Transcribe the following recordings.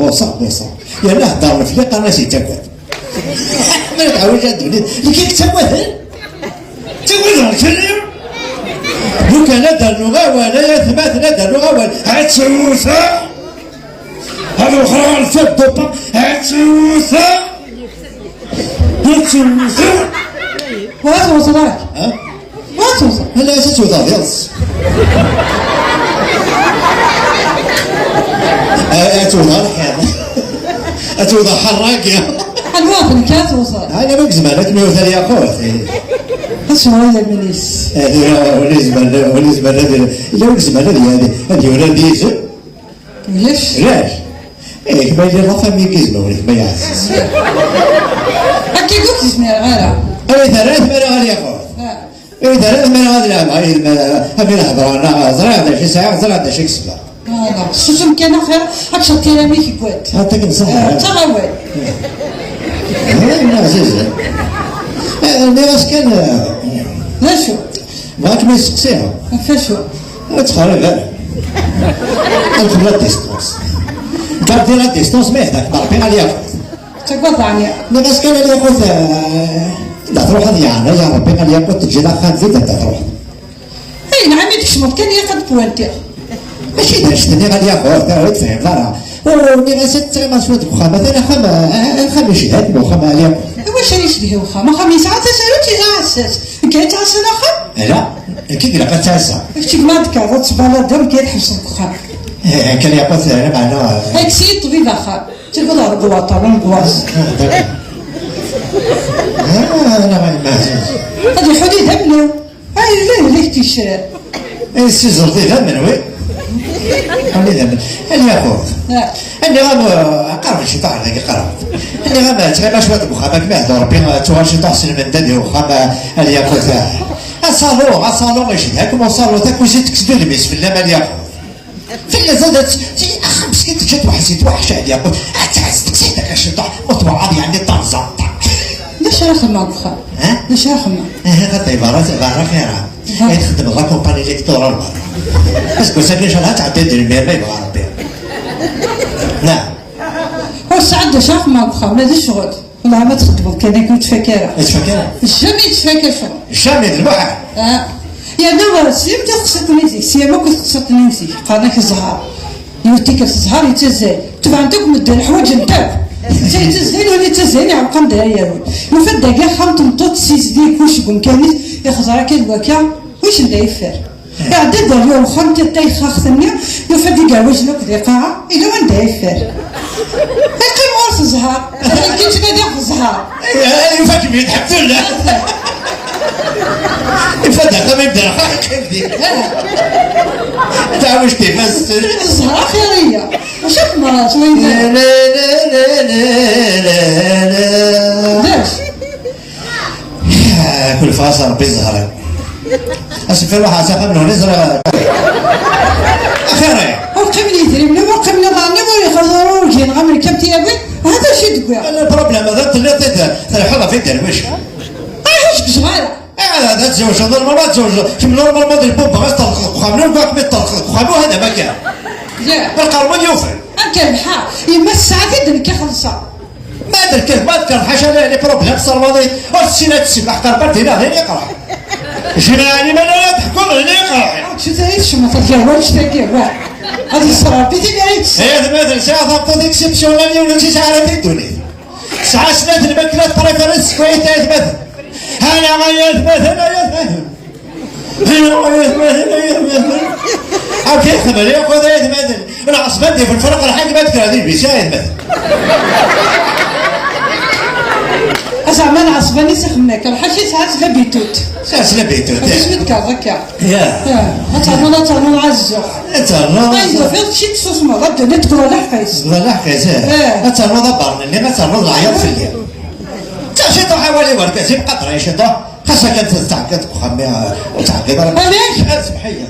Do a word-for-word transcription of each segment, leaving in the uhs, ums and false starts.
Ḍuṣa, ḍuṣa. Yerna heddren fell-i, qqaren-as yettagad. Ma tɛawij ad d-ddunit, nekk i yettagaden? Ttagadeɣ kra? Lukan ad d-rnuɣ awal, ay atmaten ad d-rnuɣ awal, ad tewwet! Ad wexreɣ ɣer lfat d uṭan, ad tewwet! Ad tewwet! Wa tewwet rak? Ha? Wa tewwet? Ala, ad tewwet ad yeḍs. Ad tewwet ɣer lḥiḍ. Ad tewwet ɣer ḥerragi. Anwa d nekk ad tewwet? Ala, ma yezmer ad kem-iwet ad yaqut. Acuɣer yamini-s? Win yezmer, win yezmer ad, yella win yezmer ad, ad yurar d yizem? Ulac. Ulac. Eh, gma yella la famille n yizem, gma yeɛziz. Akka ur k-zmireɣ ara. Ay terra tmara ad yaqut. Ah. Ur d ara zmireɣ ad leɛbeɣ yid-m, am i lehḍer-a, neɣ ẓriɣ d acu i sɛiɣ, ẓriɣ d acu i kesbeɣ. Voilà. Susem kan axir, ad tceḍ tira-m i teggat. Ad taken ṣṣeḥ. Eh, ttaɣ awal. Eh, neɣ zizen. Eh, nniɣ-as kan, eh, d acu? Bɣiɣ ad kem-yesteqsiɣ. Ɣef acu? Ad txerrib ara. Ad nxemmel la distance. Garder la distance, ma yehda-k Rebbi, ad yaɣ. Tettaggaḍ ɛni? Nniɣ-as kan ad yaqut, eh, anda truḥeḍ yeɛna, ya Rebbi, ad yaqut teǧǧiḍ axxam d anda truḥeḍ. Ay, nɛam i d-kecmeḍ kan, ilaq ad d-pwantiɣ. Mačči d annect-nni ad yaqut, ur tefhimeḍ ara. Ur nniɣ-as ad tettɣimaḍ cwiṭ deg uxxam, atan axxam, eh, axxam icedha-t, uxxam ad yaqut. Iwacu ara yecdeh uxxam? Axxam yesɛa tasarut, yesɛa tissas. Nekk ad ttɛassaɣ axxam? Ala, nekk i ilaq ad ttɛassaɣ. Kečč gma ad tekkreḍ ad tbaladeḍ, nekk ad ḥebseɣ deg uxxam. Eh, kan yaqut, eh, lameɛna, eh. Ad kkes-iyi ṭṭbib axxam. Ttagadeɣ deg waṭer, anegwas. Ah, d'accord. Ah, neɣ a yemma ɛziz. Ad iḥuli d amnaw. Ay, yella yella k-ticcer. Ay, ssiẓret idammen, wi. Ḥuli d amnaw. Ad yaɣut. Ah. Aniɣ-am, eh, aqerben ciṭuḥ dagi, qerben. Aniɣ-am, eh, ttɣima cwiṭ deg uxxam, akken ma yehdu Rebbi, eh, ttuɣal ciṭuḥ s lmendad i uxxam, eh, ad yaɣut, eh. Aṣalu, aṣalu, icedha-kem uṣalu, takuzit tekkes-d udem-is fell-am, ad yaɣut. Fell-as ad tt-, ti-, axxam meskin teǧǧa-t weḥd-s, yetweḥḥec ɛad yaqut. Ad tɛezz, tekkes-it akka ciṭuḥ, ur tewɛaḍ yeɛni ṭerẓa. D acu ara xedmeɣ deg uxxam? Ha? D acu ara xedmeɣ? Aha, xaṭi, berra, berra xir-a. Aha. Ay txeddmeḍ la compagnie électorale berra. Aseggas-agi, ncallah, ad tɛeddi-d lmir, ma yebɣa Rebbi. Neɣ? Ur sɛiɣ d acu ara xedmeɣ deg uxxam, ma d ccɣel. Wellah ma txeddmeḍ kan akka ur ttfak ara. Ur ttfak ara? Jamais ttfak ccɣel. Jamais, d lmuḥal. Ah. Yerna, ah, slim teqsiṭ-nni zik, sya akk teqsiṭ-nni zik, qqaren-ak zzher. Yiwet tikkelt zzher yettazzal. Tebɛen-t akk medden, ḥwaǧen-t akk. Netta yettazzal, win yettazzalen iɛelqen-d ara yarun. Yufa-d dagi axxam n tmeṭṭut, tessizdig kullec deg umkan-is, ixẓer akka d wakka, wissen da yeffer. Iɛedda-d ar uxxam, tiṭ tayexxaxt-nni, yufa-d igerwajen akk di lqaɛa, yella wanda yeffer. Yeqqim ɣur-s zzher, akken ttnadiɣ f zzher. Yufa-kem-id, ḥemdullah. Yufa-d axxam i bderxax, yeqqim din. Taɛwict ifas. Zzher axir-iyi. Mačči xemrat, win d acu? Kul ffɣas Rebbi zzher-iw. Asfel ruḥ s axxam n uni ẓriɣ. Axir-i. Ur qqimen yidrimen-iw, ur qqimen iḍarren-iw, ur yexḍer, ur gineɣ am lkamt yawi. Hada acu i d-wwiɣ. Le problème, ad telliḍ telḥiḍ ɣef iderwicen. Ah, ur ḥwaǧeɣ ara. Ah, ad tzewǧeḍ, normalement ad tzewǧeḍ. Kemm normalement d lbubba ad teṭṭerḍeq deg uxxam, newwa kem-id teṭṭerḍeq deg uxxam, u hada ma kan. Lqermun yufen. Akken lḥal, yemma tesɛa-t-id, nekk ad xellṣeɣ. Ma d lkehma d kan, ḥaca les problèmes, ṣṣerwaḍi, ur tessin ad tessebleḥ, qerban dinna, din iqreḥ. Jmaɛli, ma la teḥkuḍ, din iqreḥ. Acu tayet cemmeḍ, ad yerwa annect-agi, wah. Ad yeṣṣer Rebbi tin ara yeṭṭsen. Ay atmaten, sɛiɣ tameṭṭut exceptionnelle, yiwen ur tt-yesɛi ara di ddunit. Tesɛa snat lmaklat préférées s twayt, ay atmaten. Hala, ay atmaten, ay atmaten. Hala, ay atmaten, ay atmaten. Amek i txemmel, ay atmaten. Lɛeṣban d ifelfel aqerḥan, ma d-kkreɣ di lbisi, ay atmaten. Azeɛma lɛeṣban i s-ixemmel, lḥaci tesɛa-tt d abitut. Tesɛa-tt d abitut, eh. Acu i d-kkreḍ akka? Ya. Ah, ad ternuḍ, ad ternuḍ ɛazzuɣ. Ad ternuḍ. Ayen tufiḍ kečč i tessusmeḍ, a ddunit tewweḍ leḥq-is. Tewweḍ leḥq-is, eh. Eh. Ad ternuḍ aberni-nni, ad ternuḍ leɛyaḍ fell-i. Ttaɣ ciṭuḥ awal i wergaz, imqader-iyi ciṭuḥ. Xas akken tettɛeggiḍ deg uxxam-nni, ur ttɛeggiḍ ara. Amek? Ah, semḥ-iyi.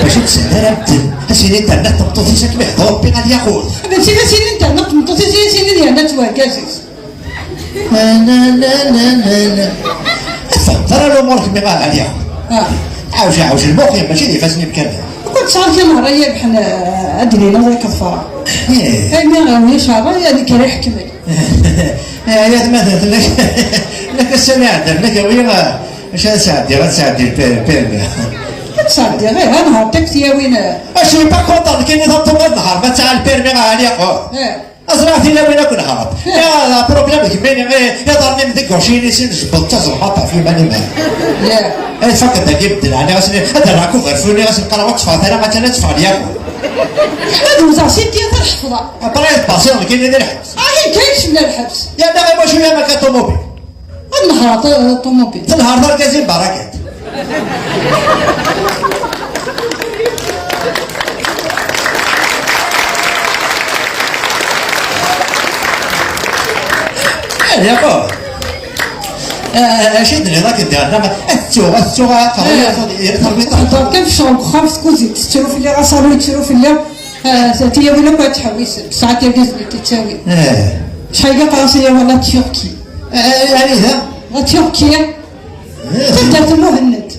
Bac ur tsell ara medden, ad s-yini terna tmeṭṭut-is akken ihder Rebbi ad yaqut. Mačči d as-yini terna tmeṭṭut-is, ad s-yini yerna-tt wergaz-is. Na, na, na, na, na, na. Ad tfehmeḍ ara lumuṛ kemmi ɣer Ɛli. Ah. Ɛawj, ɛawj lmux, mačči d ifassen-im kan. Ur tesɛiḍ kan ṛṛay yerbeḥen, eh, ad d-nini ḍiq ḍfeṛ. Ih. Ay mi ɣer ulac ṛṛay, ad k-ara iḥekmen. Eh, ya tma, tella, tella kassa mi ɛeddan, la gawi, eh, acu ad sɛeddiɣ, ad sɛeddiɣ le per-, permis. Ad sɛeddiɣ, ih, ad nehṛ takti-yawin, eh. Ah, je suis pas content, kini taṭṭumt ad nehṛ, ma tesɛa le permis, ɣer ɛli aqu. Eh. Aẓra tilawin akk nehṛent. Eh. Ya, la problème d kemmini, eh, iḍarren-im deg ucini sin jebbeḍ d tazelmaṭ ɣef iman-im. Ya. Eh, tfakkeḍ dagi medden, ɛni ɣas ad rreɣ ugerfu-nni, ɣas qqareɣ ur tteffɣet ara, attan ad teffɣen yakk. Ad wteɣ si tiyata ad ḥefḍeɣ. Après, ad d-tbaṣiḍ nekkini di lḥebs. Ah, akka i kecmen ar lḥebs. Yerna i wacu ya maka ṭumubil? Ad nehṛeɣ ṭu-, ṭumubil. Tenheṛ d argaz-im barakat. Eh, yaqub. Eh, acu i d-tenniḍ akken diɣen? Ad tettuɣ, ad tettuɣ, ad terwiḍ, ad terwiḍ. Kan ccɣel deg uxxam, tkuzint tettru fell-i, asalu yettru fell-i. Ah, tiyawin akk ad ttḥewwisent, tesɛa tirgazen i d-ttawin. Eh. Acḥal i qqareɣ-as i yiwen la Turquie. Eh, eh, anida? La Turquie. Eh. Taddart n Muhenned.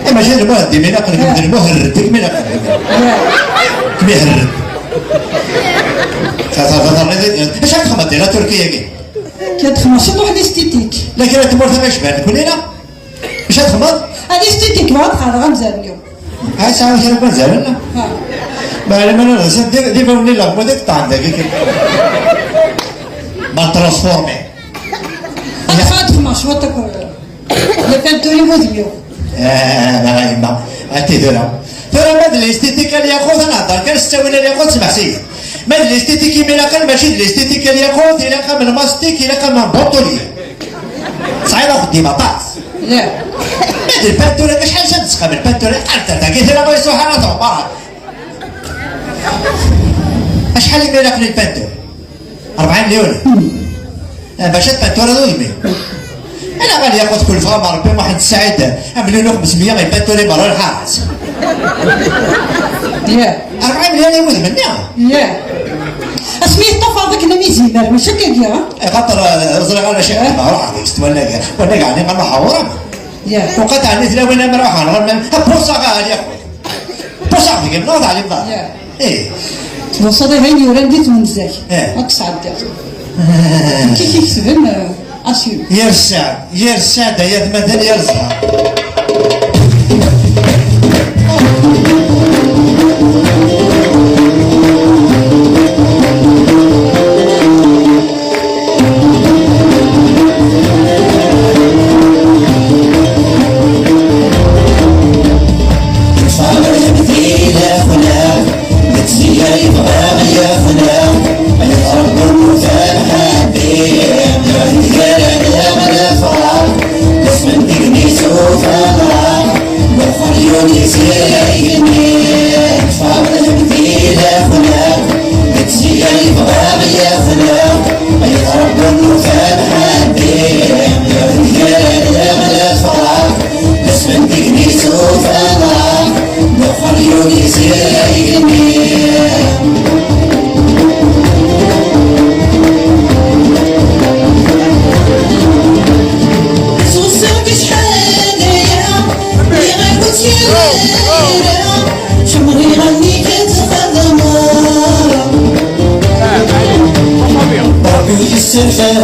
Eh, mačči d Muhenned, mi ilaq nekk d Muherred, mi ilaq nekk. Eh. Muherred. Xa-, xa-, xa-, acu ad txedmeḍ di la Turquie-agi? Kra txedmeḍ ciṭuḥ l'esthétique. La kra n tmurt ara yecban nekkni, neɣ? Acu ad txedmeḍ? Ad l'esthétique, bɣiɣ ad xedmeɣ amzarni. Ay, sɛiɣ kra n wanzaren? Ha. Meɛna ma nniɣ-asen d, d ibawen-nni leɣmud i yeṭṭɛen dagi kan. Ma transformé. Ad xedmeɣ cwiṭ akk, la peinture i wudem-iw. Ah, la yemma. Ati tura. Tura ma d l'esthétique a lyaqut, ad nehder kan s ttawil a lyaqut, smeḥs-iyi. Ma d l'esthétique i m-ilaqen, mačči d l'esthétique a lyaqut, ilaq-am lmastik, ilaq-am un bon taulier. Tesɛiḍ axeddim aṭas. Ih. Ma d lpantura, acḥal sani tettxemmim lpantura? Qqaret-d dagi, tira ma yesruḥ ara tɣemmar. Acḥal i m-ilaqen lpantura? Rebɛin melyun. Eh, bac ad pantura d udem-im. Ala ɣer lyaqut kulfeɣ am Rebbi Muḥend Ssaɛid, amelyun u xemsmeyya, ipantura merra lḥaṛa. Ih. Rebɛin melyun i wudem-nni? Ih. Asmi yeṭṭafar d akken am izimer, mačči akkagi, ha? Axaṭer, eh, ẓriɣ ala ciɛa, ruḥ deg-s, wanag, wanag ɛni ma nruḥ ɣur-m? Ih. Uqat ɛni tlawin am ruḥ ɣur-m, appuṣaɣ a lyaqut. Puṣaɣ deg-m, neɣ teɛlimeḍ? Ih. Ih. Tbuṣaḍ ihi ayen yuran di twenza-k. Ih. Ad tesɛeddiḍ. Kif i ketben, eh, asil. Yir sseɛd, yir sseɛd, ay atmaten, yir zzheṛ. Ttfaṛeḥ di lexla, d ttiyar yebɣa yaxla, ay ṛebbi ur tebḥa. Ṛebbi ur yesserfay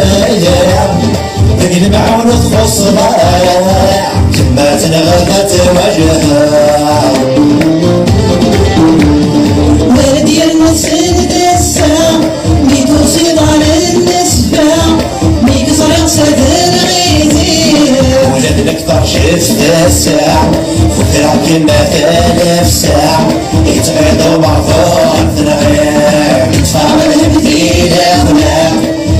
ara, deg lemɛun ur txuṣṣeḍ ara, kemm ad tenɣeḍ ad twajdeḍ. Wala d-yernu send ass-a, mi tusiḍ ɣer nnesba, mi k-ẓriɣ s d lɣidi. Ula d nekk terjiḍ tasa, futreɣ-kem a talafsa, yettɣiḍ umeɣbun tenɣiḍ. Ṭṭfeɣ lhem di lexla,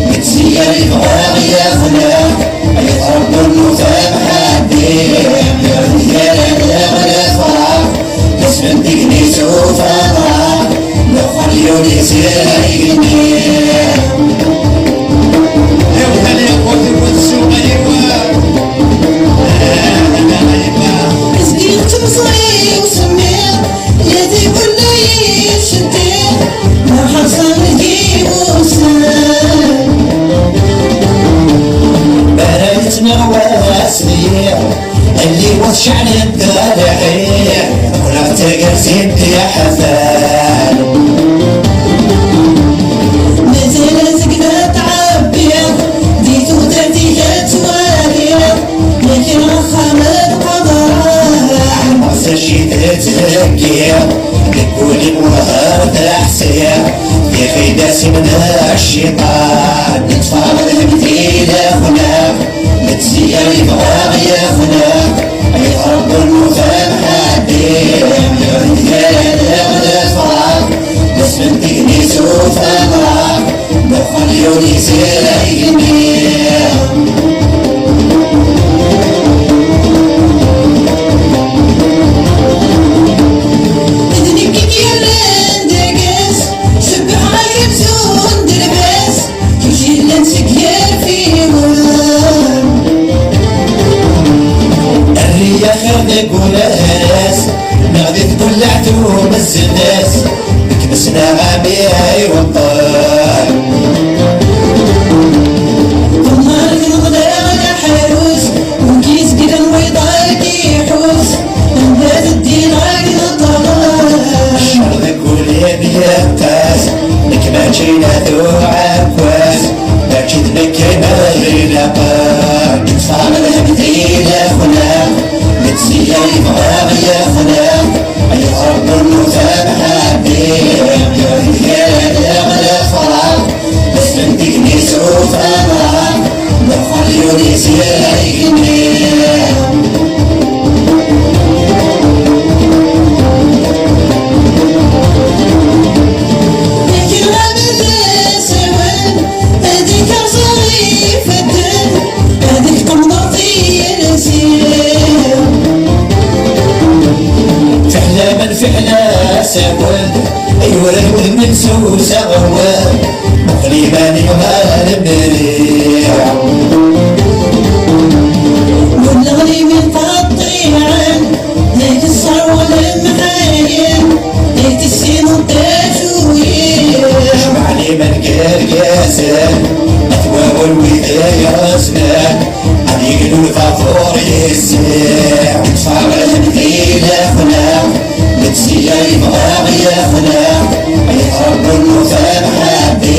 Metzger yebɣa ad yaxleq, ay ṛebbi ur tebḥa. Gar lefrax, d asfel n tegnit ufaḍax, d uxelyul yettira igenni. Iwtal yaqut iwet s uɣiliw. Zgiɣ tmeẓri usemmiḍ, yadi wella yeceddiḍ, ma ḥerṣen deg iwusan. Bara yettneɣ wass d yiḍ, alliwet ceɛlent rriḥ, ula d Tagerzimt i ḥafan. Mazal azegna ttɛebbiɣ, di tudert-ik ad twaliɣ, lakra axxam ad qadreɣ. Ɛelmeɣ s acu i tettheggiḍ, deg wul-im wehher d aḥsiɣ, di ɣidas-im n cciṭan, nettfaɣ d lmedina xneɣ. Metzia yebɣa yaxneq, yeqreb ur nufa mḥaddi, yerra-d gar-aneɣ lefraq, d asfel n tegnit ufraq, d uxelyul yesra igenni. D nekk i k-yerran d argaz, cebbeḥ ɣer yamzun d lbaz. Kečč yellan seg yirfiwen. Err-iyi axir deg unaras, neɣ di tbullaɛt umeznas, deg mesnaɣ ami iweṭṭen. Ṭumar neɣleɣ aḥrus, ur k-yezgren wiḍ ad k-iḥus, anda teddiḍ ad k-neṭṭeḍ. Ccer deg ul-im yeqqaz, nekk mačči d at uɛekkaz, mačči d nekk i ma ilaqen. Ṭṭfeɣ lhemm di lexla, metzia yebɣa yaxla, yeqreb ur nufa mḥabbi, gar-aneɣ lefraq, d asfel n tegnit ufraq, d uxelyul yesra igenni. Fiḥel aman, fiḥel asawen, ay urar udem-im s uzaɣawan. Muqel iman-im ɣer mriḥ. Walaɣ limin qeṭṭiɛen, deg ṣṣerwa lemḥayen, deg tissin n tajuyin. Jmeɛ liman n yergazen, at wawal wid ay iɣeznen, ad yeglu lbabuṛ yis-i. Ṭṭfeɣ lhemm di lexla, metzia yebɣa yaxla, yeqreb ur nufa mḥabbi,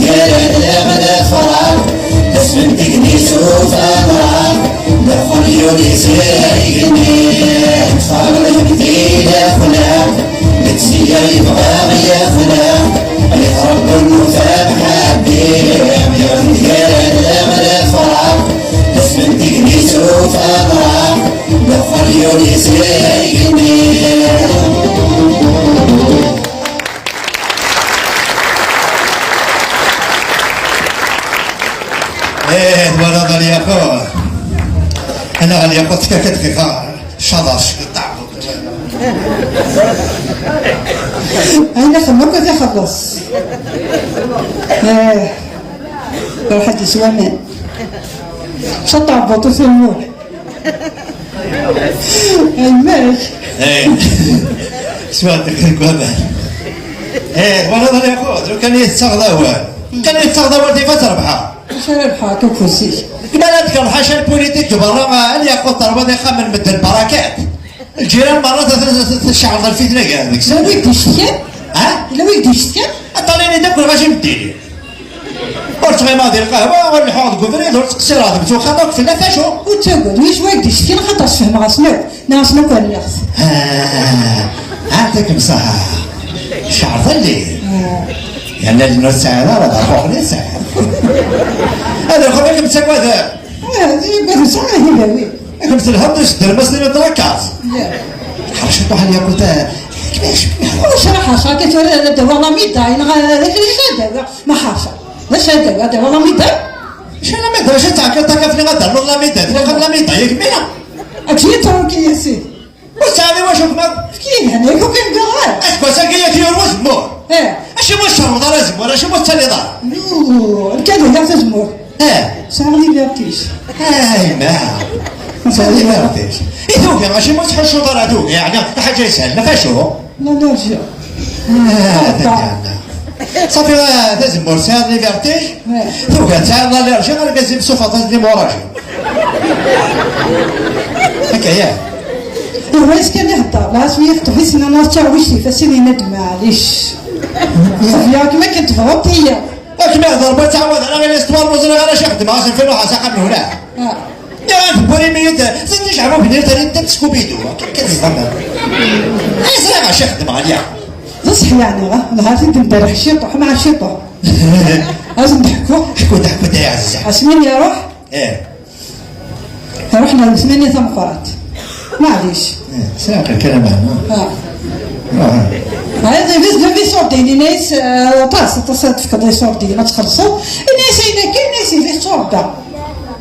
gar-aneɣ lefraq, d asfel n tegnit ufraq, d uxelyul yesra igenni. Ṭṭfeɣ lhemm di lexla, metzia yebɣa yaxla, yeqreb ur nufa mḥabbi, gar-aneɣ lefraq, d asfel n tegnit ufraq, d uxelyul yesra igenni. Eh, twalaḍ a Lyaqut? Anaɣ a Lyaqut, tekka-k-id xixa, caḍac, ṭaɛbut. Ayen axem akk ad ixelleṣ. Eh, ruḥ ad yeswa aman. Caṭaɛbut u temmut. Aymak. Eh, swa deg waman. Eh, twalaḍ a Lyaqut, lukan i tettaɣeḍ awal. Kan i tettaɣeḍ awal dima trebḥeḍ. Acu ara rebḥeɣ akka ufus-ik? Kma ad tkerheḍ ḥaca lpulitik deg berra, a Lyaqut, terwiḍ ixxamen n medden barakat. Lǧiran merra t-, t-, t-, tceɛleḍ lfitna gar deg-sen. Yella wi k-d-icetkan? Ha? Yella wi k-d-icetkan? Aṭṭalini-d akk lɣaci n ddin. Ur ttɣimaɣ di lqahwa, ur leḥḥuɣ deg ubrid, ur ttqeṣṣireɣ deg tmuxxamt akk fell-ak acu? Ur ttagad, ulac wi k-d-icetkan, xaṭer sfehmeɣ-asen akk. Nniɣ-asen akk rniɣ-t. Ah, ɛṭikem ṣaḥa. Cɛeṛ fell-i. Ah. Yerna lli ur tesɛiḍ ara, d arxuxen i tesɛiḍ. Ad rxuɣ akken ttagadeɣ. Ah, d agad sɛiɣ idawi. Akken telhaḍ d iseddermasen i d-trakkaẓ. Ḥerc uṭuḥ n yakut, ah, kbac. Ur craḥ, ḥerc akka tura d dawa lamida, neɣ d akken i d dawa, ma ḥerceɣ. D acu ara d-awiɣ? Ad d-awiɣ lamida? Acu lamida? Acu tettɛekkiḍ akka fell-i ad d-ternuḍ lamida? Tlaqem lamida, yak mina? Akken i ṭrunki, a sidi. Ur tesɛiḍ i wacu kma? Efk-iyi-d hana, yak ur k-ngiɣ ara. Aseggas-agi ad t-yurw uzemmur. Eh. Acimi ur tcerrbeḍ ara azemmur? Acimi ur tettaliḍ ara? Yoo, lkad heggaɣ tazemmurt. Eh. Sɛiɣ les vertiges. Ay, ma. Sɛiɣ les vertiges. I tugi, acimi ur tettḥussuḍ ara tugi? Yeɛni, lḥaǧa yeshel, ma facu? L'allergie. Ah, taǧǧalna. Ṣafi, ah, tazemmurt, sɛiḍ les vertiges? Ouais. Tugi, tesɛiḍ l'allergie, argaz-im suffeɣ-as l'hémorragie. Akka, ya. Ihwa-yas kan ihedder, lɛas mi ixṭeb-it, nnan-as: "Ttaɣ wict ifassen", yenna-d: "Maɛlic." Ṣafya, akken akken tebɣuḍ, iyya. Akken ihder ma ttɛawad ara ɣilis twar ur ẓriɣ ara acu xeddmeɣ asenfil uḥas axxam n huna. Ah. Ya, tewwari mi yid-, tenti jeɛma bnir tari ttat skubidu. Akken kan iẓam. Ay, ẓriɣ acu xeddmeɣ, aliya. D ṣṣeḥ yeɛni, ah, lhar-t-id nderreḥ ciṭuḥ, mɛa ciṭuḥ. Ad sen-d-ḥkuɣ. Ḥku-d, ḥku-d, ay ɛziza. Asmi n-iruḥ. Eh. Ruḥna letmanya tameqqrant. Maɛlic. Eh, sɛiɣ kan kra meɛna. Ah. Ah. Ɛiḍ ibis bab iṣurdiyen, yenna-yas, eh, aṭas, aṭas ad tefkeḍ iṣurdiyen, ad txellṣeḍ. Yenna-yas ayen akka, yenna-yas ihi tetturebba.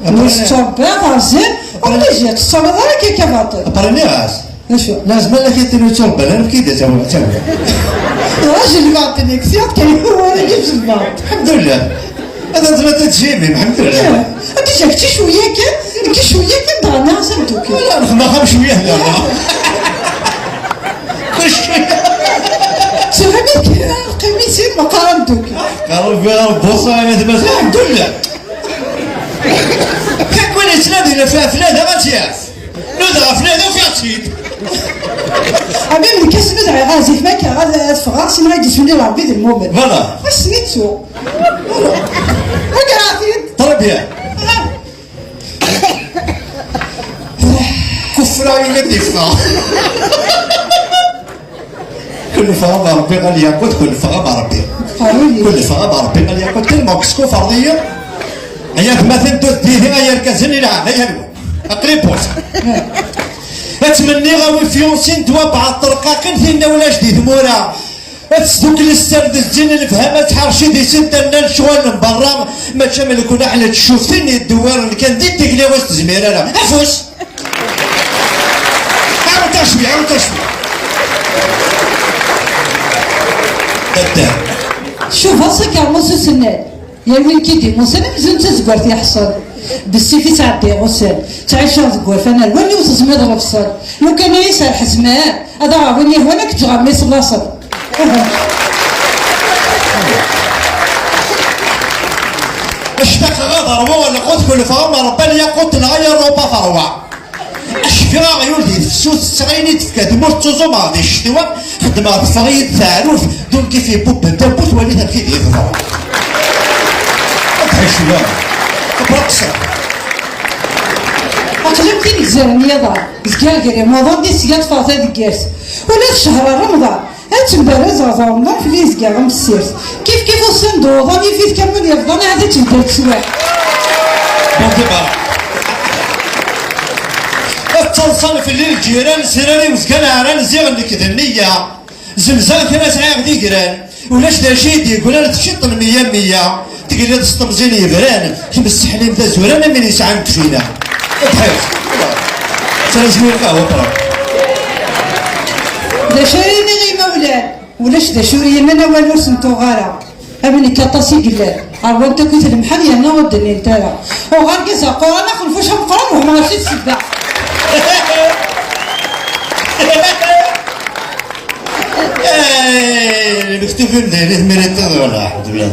Yenna-yas tetturebba, terziḍ, obligé, tettṣabiḍ ara kika baṭel. Après, nniɣ-as. D acu? Lazem ad k-id-tini ur tturebban ara, efk-iyi-d ad tawiɣ, ad tawiɣ. Rajel baṭel, yak tiyaḍ kan, wala yajel baṭel. Lḥemdullah. Ad tezmer ad tjimim, lḥemdullah. Ad tijak cwiya kan, nekk cwiya kan, dɣa nniɣ-as ad neddukel. Wala, nexma xam cwiya, dɣa. Kul cwiya. Tfehmeḍ kan, qqim i sin, meqqar ad neddukel. Qalu fiha Rebbi ṣṣaḥ, ma tebɣa, lḥemdullah. Kul yettnadi ɣef, ɣef lada ad tt-yaf. Nudaɣ ɣef lada, ufiɣ-tt-id. Abim nekk ass-nni dɛiɣ azif, ma akka ad, ad ffɣeɣ, sima i d-isuli Rebbi d lmumen. Voilà. Ass-nni ttuɣ. Ugreɣ-t-id. Très bien. Ah. Kufra i d-iffeɣ. Kul ffɣeɣ ɣer Rebbi ɣer Yaqut, kul ffɣeɣ ɣer Rebbi. Amin. Kul ffɣeɣ ɣer Rebbi ɣer Yaqut, tellement que skuferḍ-iyi. Ay atmaten, ddut-d ihi ay arkazen, i leɛnaya-nwen. Aql-i n wass. Ad tmenniɣ a wi fiyansin ddwa bɛaḍ terqaqin, tinna ulac di tmura. Ad tesdukkel sser d zzin n lefhama, ad tḥerci di sin tanna n lecɣal n berra, mačči am leknaḥ n tcuft, tin yeddewwaren kan di tigli ur s-tezmir ara. Afus! Ɛawed-aɣ cwiya, ɛawed-aɣ cwiya. Dadda. Cubaṣ akermus usennan. Yal win k-id-imusen amzun d tazeggaɣt yeḥṣel. D ssif i sɛeddayeɣ ussan. Ttɛiceɣ deg wurfan ar wallen-iw teẓmiḍ lebṣel. Lukan ay iserḥ zzman, ad aɣ-awin yehwan ad k-ǧǧeɣ a mmi s laṣel. Ctaqeɣ ad ṛwuɣ lqut kulfeɣ am Ṛebbi alyaqut neɣ ay Ṛuba terwa. Acfiɣ aɣyul di tefsut, tesɣin i d-tefka tmurt, ttuẓumeɣ di ccetwa, xeddmeɣ teffeɣ-iyi-d taɛrurt, d ungif yebubben tawwurt, walit amek i d-yeḍra. Ad tḥecwa. Breqseɣ. Aql-am tin izerren yiḍan, zgiɣ gar imaḍan, di sya ṭṭfeɣ tadeggart. Ula d cehṛ Remḍan, ad tembarez ɣer Remḍan, fell-i zgiɣ am ssirt. Kif kif ussan d-uwḍan, yif-it kan win yebḍan, ahat ad tbeddel teswiɛt. Bon débat. Ad ttaḍsan fell-i lǧiran, sran i wezgan ɛran, ziɣ nekk d nniya. Zemzeɣ kra sɛiɣ d igran. Ulac d acu i d-yeggran, teččiḍ-ten meyya meyya. Tegliḍ s temẓin yebran, kemm tesseḥlim d azuran am win yesɛan ddfina. Ad tḥiẓ. Ttrazwiɣ lqahwa ṭrad. D acu ara iniɣ i yimawlan? Ulac d acu ur yennan awal ur sen-tuɣ ara. Am nekk aṭas i yellan, ṛwant akkit lemḥan yerna ur d-nnint ara. Uɣ argaz aquran axenfuc ameqqran wehmeɣ acu d ssebba. Eh, lmektub imdayen i tmiriṭ wala ḥedd wala.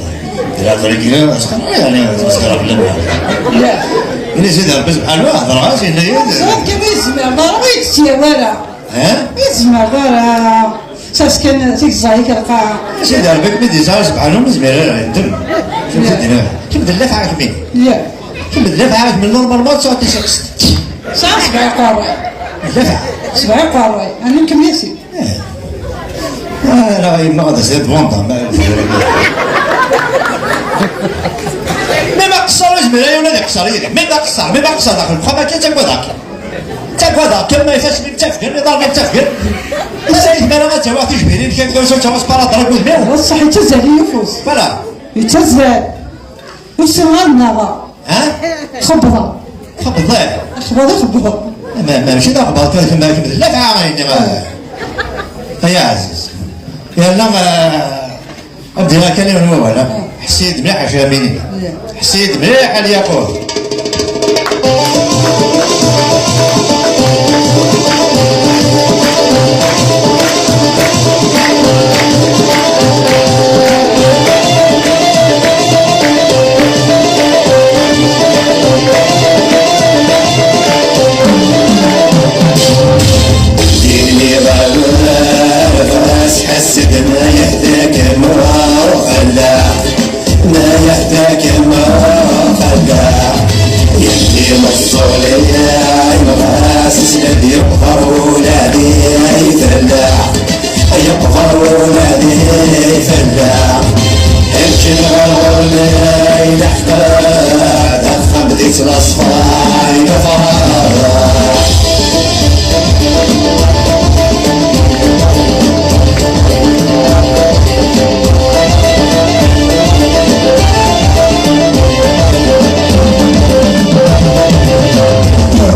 Dra dra gina, asxer, yani, asxer fell-am. Ini Sidi Ṛebbi subḥanahu, hedṛeɣ-as, yenna-yi-d. Ẓriɣ kan ur yezmir ara, ur yettyaw ara. Eh? Ur yezmir ara. Sas kan tigeẓẓa-ik lqaɛa. Sidi Ṛebbi mi d-yesɛa subḥanahu, ur yezmir ara, yeddem. Kemm d llafaɛ kemm-in. Kemm d llafaɛ kemm-in, normalement tesɛa tisaqest. Tesɛa sebɛa iqerray. Llafaɛ. Sebɛa iqerray. Ɛni kemm yasi? Eh. Ah, la, yemma ad as-d-tbunḍa. Ma, ma qeṣṣer, ur yezmir ara yiwen ad iqeṣṣer yid-i. Ma qeṣṣer, ma qeṣṣer daxel uxxam akka, ttagadeɣ-kem. Ttagadeɣ-kem, ma ifassen-im ttafgen, iḍarren-im ttafgen. Issa i tmara ad tawiḍ tijbirin kan, kan, ur ttawiḍ sparadrag udem-iw. Ṣṣeḥ, yettazzal-iyi ufus. Voilà. Yettazzal. Ur ssineɣ ad nnaɣeɣ. Ha? Xebbḍeɣ. Xebbḍeɣ. Xebbḍeɣ, xebbḍeɣ. Ma, ma, mačči d axebbaḍ kan, kemm, kemm d llafaɛ, ay nniɣ, ay aɛziz. Yerna, eh, ad d-iniɣ kan yiwen wawal, ha? Ḥess-iyi-d mliḥ, a Camini. Ḥess-iyi-d mliḥ, a Lyaqut.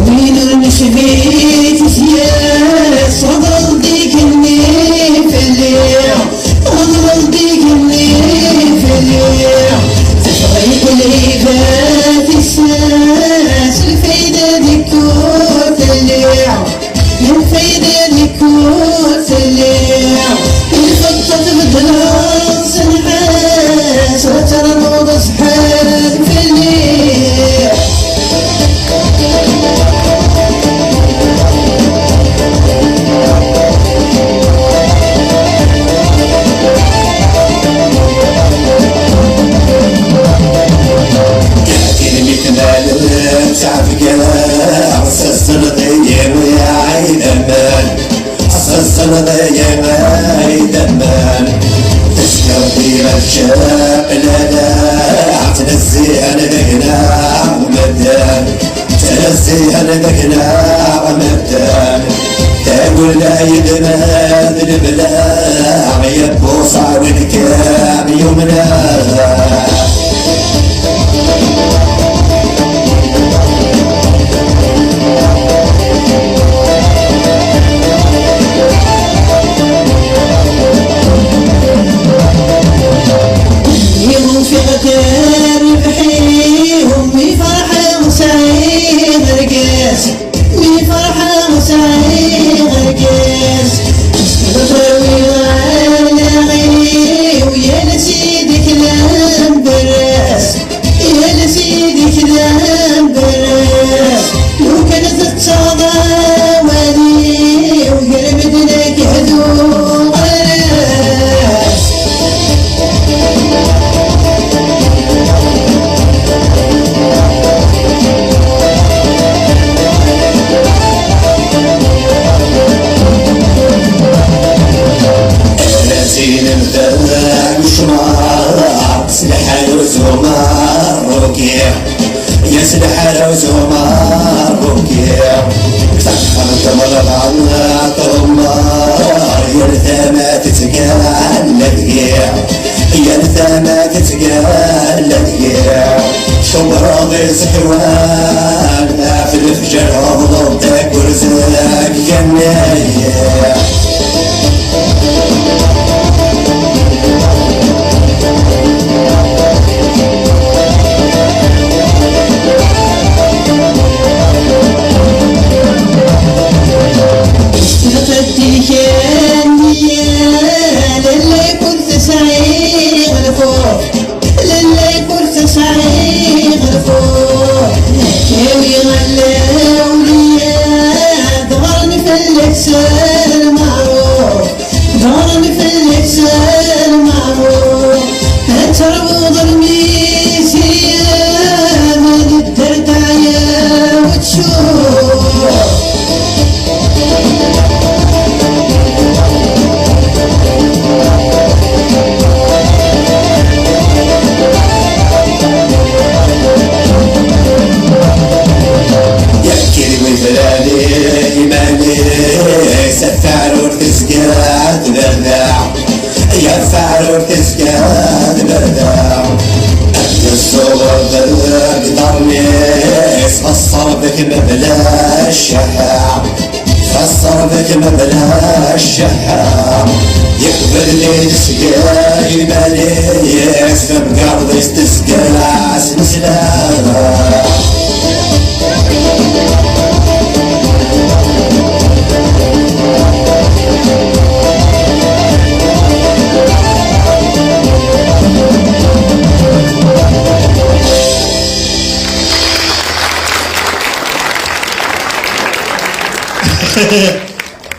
Win ur necbi tizya-s, ɣeḍlen-d igenni fell-i, ɣeḍlen-d igenni fell-i. Tefreq lhibat-is s lfayda di kul telli, lfayda di kul telli. Lfeṭṭa tbeddel s nnḥas, ad ternuḍ zzḥel fell-i. Tin mi tmalem ttɛebga, s azzleḍ i yiwi ɛidaman. Aẓẓan d ayaman, tezga dima tcab lala, ttnezzihen deg-neɣ medden, ttnezzihen deg-neɣ medden. Tagella yedma d lebla, yebbuṣa win kan yumnen. Yiwen fiɣ terbeḥ-iw, mi ferḥeɣ sɛiɣ argaz, mi ferḥeɣ sɛiɣ argaz. Ttwawiɣ allaɣ-iw, yal ass i d-iklan berras, yal ass i d-iklan berras. Lukan tettaɣeḍ awal-iw, gar medden ad k-hduɣ ɣer-as. Ala tinem d cmar, s lḥal ur zhumeɣ, rukiɣ. Yes, lḥala uzumer rukiɣ. Taxxamt melɣa tɣemmer, yal tama tettgalla deg-i. Yal tama tettgalla deg-i. Cewwreɣ iẓekwan ɣef lefjer, uɣleḍ deg urezg-nni. Lqedd-ik a nniya, lalla-k ur tesɛiḍ lxuf, lalla-k ur tesɛiḍ lxuf. Awi ɣer lawliya, ḍɣren fell-ak s lmeɛruf. Ḍɣren fell-ak s lmeɛruf, ad terwuḍ lmizan, d dder teɛya u tcuh. Yak d win blan iman-is, a taɛrurt tezga tberda. Yafar ur tezga tberda. Ad yessuɣer deg ṭṭernis, xeṣṣer bek mebla cceḥḥa. Xeṣṣer bek mebla cceḥḥa. Yeqbel-d seg iman-is, tamgerḍ-is tezga s leslam.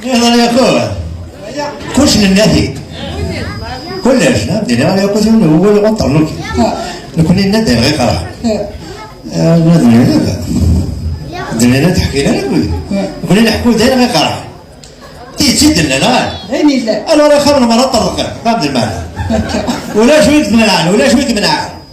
Iḍ yakul. Kullec nenna-t-id. Kullec, ha, dina yakul, wawal ɣuṭṭer, nekk. Nekni nenna-d ayen ɣ-iqerḥen. Eh, ma d nini, d nini teḥki lana, nekni neḥku d ayen ɣ-iqerḥen. Tidet i d-nnan, ah? D ayen yellan. Alors, axxam n lmerra ṭṭerḍqen, fhem lmeɛna. Ulac wi d-menɛen, ulac wi d-menɛen.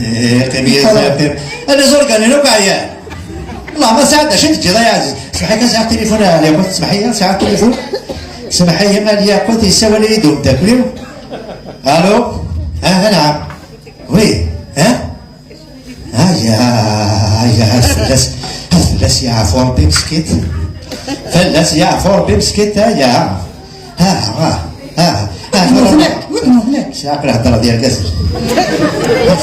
Yeqqim yizem, yeqqim. Aniẓur ganin akk ɛyan. Wallah ma sɛiɣ d acu i d-teǧǧiḍ ay aɛziz. Smeḥ-iyi, sɛiɣ tilifun a Lyaqut, smeḥ-iyi, sɛiɣ tilifun. Smeḥ-iyi a Lyaqut, yessawal-iyi-d umeddakel-iw. Allô? Ah, anɛam. Oui, hein? Aya, aya, ad fell-as, ad fell-as yeɛfu Ṛebbi meskint. Fell-as yeɛfu Ṛebbi meskint, aya. Ah, ah, ah, ah, wid nhudnek, wid nhudnek. Sɛiɣ lhedra d yergazen.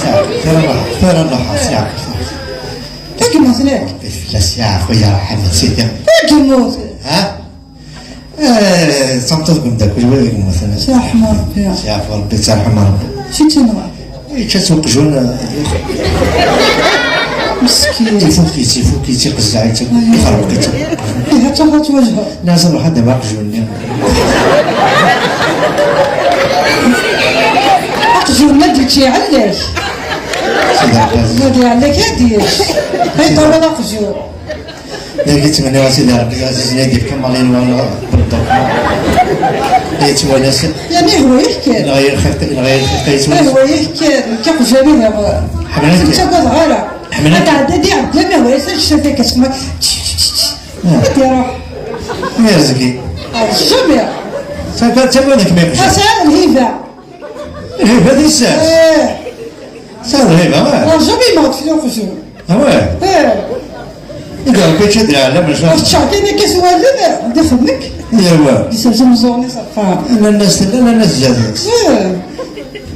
Sɛiɣ, tura nruḥ, tura nruḥ, sɛiɣ. Tagi nhudnek. Fell-as yeɛfu yerḥem Sidi. Tagi nhudnek. Ha? Eh, d tameṭṭut deg umeddakel, wa deg yemmuten. Sɛerḥem Ṛebbi. Sɛerḥem Ṛebbi, sɛerḥem Ṛebbi. Si tinwa. Yečča-tt uqjun, eh, meskin. Ifuk-itt, ifuk-itt, iqezzeɛ-itt, ixerbeq-itt. Ihi, ad tafeḍ twejheḍ. Nniɣ-as ad ruḥeɣ ad d-awiɣ aqjun-nni. Aqjun ma d-yečči ɛellak. Sidi Ṛebbi. Ma d-iɛellak ad yečč. Ay, tawiḍ aqjun. Dagi ttmenniɣ a Sidi Ṛebbi Ɛzizen ad d-yefk amaḍi-nwen d ddukma. Yettwanas. Yerna ihwa-yak kan. Neɣ yir lxiq, neɣ yir lxiq yettwanas. Ihwa-yak kan, nekk aqjun-iw. Ḥemmlen-k. Ur ttagadeɣ ara. Ḥemmlen-k. Ad tɛeddi di ɛeddi, mi hwa-yas ad tcef akka sma. Ah. Ad iruḥ. Yerẓ-ik. Ah, jamais. Sɛiɣ lhiba. Lhiba di sas. Eh. Sɛiɣ lhiba, ah. Ah, jamais ma ɣ-tefli uqjun. Ah ouais. Eh. I d Ṛebbi čča d lɛella, maca. Ur teččaɣ kan akka s wallen, d ixemmek. Yawa. Di sers umeẓẓuɣ-nni ṣafa. Nanna-s tella, nanna-s zdat-s. Eh.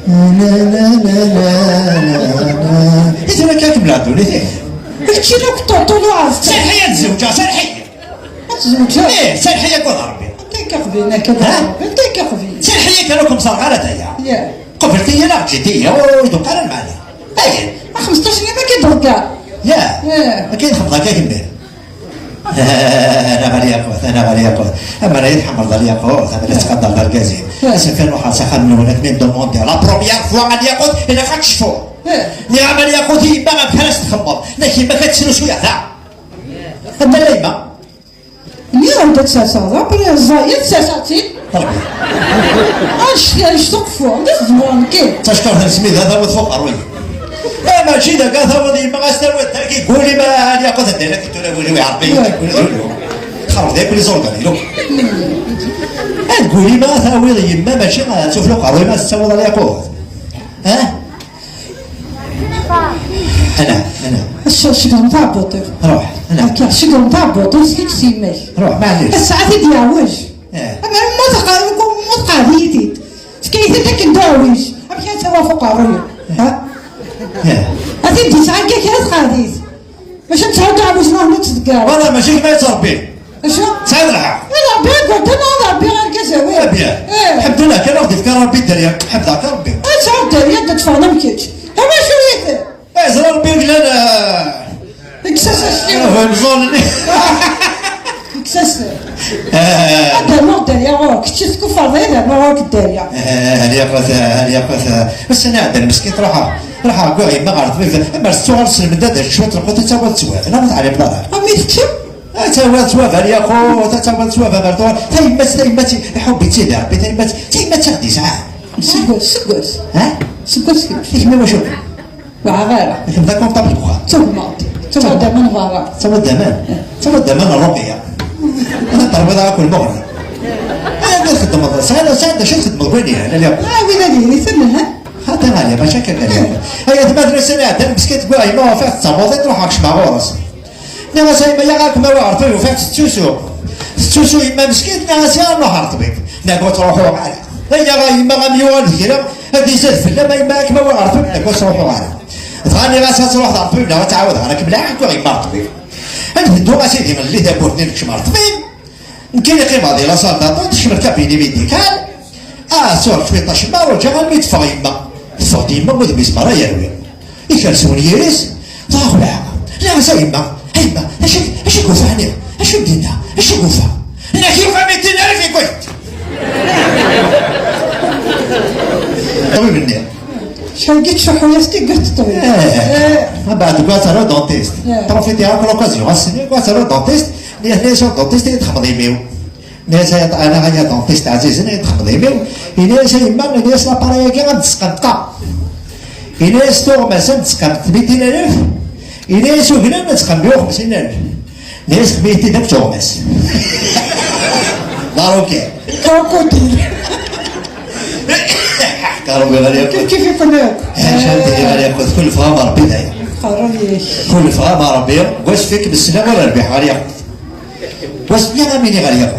Na, na, na, na, na, na. I tura akka kem-lɛeddun, i tek. Keččini akk ṭuṭu n uɛeẓẓug. Serreḥ-iyi ad zewǧeɣ, serreḥ-iyi. Ad tzewǧeḍ? Eh, serreḥ-iyi akked Ṛebbi. Anta akka qbin akka d Ṛebbi? Anta akka qbin? Serreḥ-iyi kan ur kem-ẓerreɣ ara d aya. Ya. Qbelt-iyi neɣ ǧǧet-iyi, ur iduq ara lmeɛna. Ayen? A xmesṭac n yiḍ akka d-ḍegger. Ya. Ya. Akka i txedmeḍ akka kemmi. Ana ɣer Yaqut, ana ɣer Yaqut. Amer ay tḥemmleḍ a Lyaqut, amer ay tettqadareḍ argaz-im. Ya. Ass-a kan ruḥeɣ s axxam-nwen, ad kem-in-demandé. La première fois a Lyaqut, ilaq ad tecfuḍ. Ya. Nniɣ-am a Lyaqut, i yemma amek ara s-txemmeḍ. Nnak yemma-k ad tesrusuy da. Anda la yemma? Nniɣ-am-d ad tt-serseɣ da, après ẓẓayet, serseɣ-tt-id. Ṛebbi. Annect-, annect uqfu, anda tzemreḍ nekki? Tacekkaṛt n Smid, hata wa tfuq ṛṛuy. Eh, mačči d akka tawiḍ yemma, as tawiḍ dagi, guli ma ali akk ad ddin akk tura, guli wi Ṛebbi, guli d ulu. Xerb d akk les organi, lo. Eh, guli ma tawiḍ yemma, mačči ad tufluq ɣer yemma, as tawiḍ ali akk. Eh? Ana, ana. Ass-a, segren taɛebbuḍt-iw. Ruḥ, ana. Akka, segren taɛebbuḍt-iw, seg-k s yemma-k. Ruḥ, maɛlic. Ass-a, ad t-id-yeɛwej. Eh. Ama ma tqa-, ma tqeɛɛed-iyi-t-id. Tefka-yi-t-id akken d aɛwij. Amek ad tawa fuq ṛṛuy? Ha? Eh. Ad t-id-yesɛa akka kra tqeɛɛed-it. Maca tesɛiḍ aɛwij neɣ ur tt-tggareḍ? Wala, mačči kemm ay ttṛebbi. Acu? Tesɛiḍ lḥeqq. Ala, Ṛebbi igerdan, ad Ṛebbi argaz awi. Eh bien. Eh. Lḥemdullah, kan ad ɣ-d-ifka Ṛebbi dderya. Ḥemdeɣ-k a Ṛebbi. Ad tesɛuḍ dderya, ad d-teffɣeḍ am kečč. Ama acu-yit? Eh, ẓra Ṛebbi yellan, eh, Kkes-as acciwen. Ah, imẓulen. Kkes-as. Eh. Ad d-rnuɣ dderya ɣur-k. Kečč i tkufferḍ, ad d-rnuɣ ɣur-k dderya. Eh, hali akk, hali akk. Ussan iɛeddan meskin, ruḥeɣ, ruḥeɣ wwiɣ yemma ɣer ṭṭbib. Amer tettuɣal s lmendad cwiṭ lqut, ad tawiḍ ttwab. Neɣ ur teɛlimeḍ ara. Amek teččem? Ad tawiḍ ttwab, hali akk, ad tawiḍ ttwab, amer tuɣal. Tayemmat, tayemmat, iḥubb-itt-id Ṛebbi, tayemmat, tayemmat i ɣ-d-yesɛa. Seg wass, seg wass. Ha? Seg wass kemm. I kemm i wacu? Ur ɛaɣ ara. Kemm d akunṭabl deg uxxam. Ttawḍeɣ-d. Ttawḍeɣ-d aman berra. Ttawḍeɣ-d aman? Eh. Ttawḍeɣ-d aman n ṛṛuqya. Ad terwiḍ akk lmuɣni. Ay, ma txeddmeḍ, sɛiɣ, sɛiɣ d acu txeddmeḍ deg wayen yelhan, ala. Ah, win ad yili, tellen, ha? Xaṭi, ɣali, mačči akka, ɣali. Ay, atma d ussan iɛeddan, meskin, tewwi yemma, ufiɣ-tt d tamuḍint, ruḥeɣ kecmeɣ ɣur-s. Nniɣ-as, a yemma, ya ɣakem awi ɣer ṭṭbib, ufiɣ-tt tettusu. Tettusu yemma meskin, nniɣ-as, ya nruḥ ɣer ṭṭbib. Nniɣ, ur ttruḥuɣ ara. Ay, ya yemma, am yuɣal d kra, ad izad fell-am, a yemma, ad kem-awiɣ ɣer ṭṭbib, nniɣ, ur ttruḥuɣ ara. Dɣa nniɣ-as, ad truḥeḍ ɣer ṭṭbib, neɣ ad tɛawdeɣ ara kem-, lɛaḥ, wwiɣ yemma ɣer ṭṭbib. Ad neddu, a sidi, nɣelli tawwurt-nni, nekcem ɣer ṭṭbib. Nekkini qqimeɣ di la salle d'attente, tekcem lkabini médical. Ah, ur ttwaliɣ acemma, ruǧiɣ almi teffeɣ yemma. Teffeɣ-d yemma, udem-is merra yerwi. Ikres unyir-is, truḥ lɛaqa. Nniɣ-as, a yemma, a yemma, acu, acu i yufa ɛni? Acu i d-yenna? Acu i yufa? Nniɣ-ak yufa mitin alef i kwit. Ṭṭbib-nni. Cagi tcuḥḥu-yas tigert ṭṭbib. Eh, mbeɛd deg wass ara dentist. Eh. Profitiɣ akk l'occasion, ass-nni deg wass ara dentist, nniɣ-as, a dentist, i txedmeḍ imi-w. Nniɣ-as, a, ala, a dentist ɛzizen, i txedmeḍ imi-w. Yenna-yas, a yemma, nniɣ-as, l'appareil-agi ad d-tesqenṭeɣ. Yenna-yas, tuɣmas ad d-tesqenṭ mitin alef. Yenna-yas, uglan ad d-tesqenṭ meyya u xemsin alef. Nniɣ-as, xdem-iyi-t-id akk tuɣmas. Ḍarukan. Krokodil. Ḥeqqa Ṛebbi ɣer yakk. Kif kif iqqen akk. Ḥaca Ṛebbi ɣer yakk. Kul fɣam Ṛebbi daya. Qerreb-ik. Kul fɣam Ṛebbi. Gwas fik nesla wala rbiḥ ɣer yakk. Gwas mliɣ amini ɣer yakk.